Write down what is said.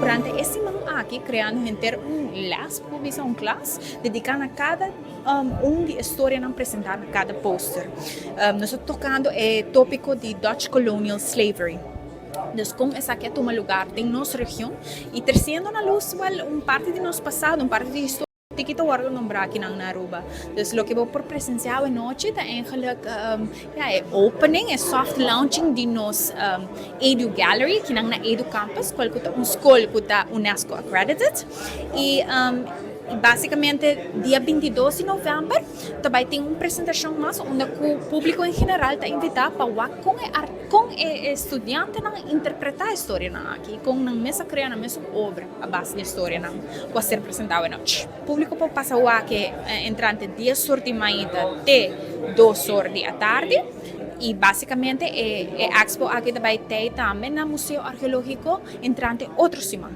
Durante e siman aki, creando henter un les, por bisa un klas, dedica na cada un di e storianan presenta na cada poster. Nos ta tocando e topico di Dutch Colonial Slavery. Dus con esaki a tuma lugar den nos region y treciendo na luz, well, un parti di nos pasado, un parti di historia cu ta wordo nombra aki na Aruba. Dus loke bo por presencia anochi ta eigenlijk ja, e opening, e soft launching di nos Edu Gallery, cu na Edu Campus, cual ta un scol cu ta UNESCO accredited. Y basicamente dia 22 di november tambe tin un presentacion mas unda e publico en general ta invita pa con e con e studiantenan interpreta e storianan aki, con nan mes a crea nan mes obra a base di e storianan cu a ser presenta anochi. Publico por pasa aki entrante 10 or di mainta te 2 or di atardi y basicamente e expo aki tambe tin tambe na Museo Arqueologico entrante otro siman.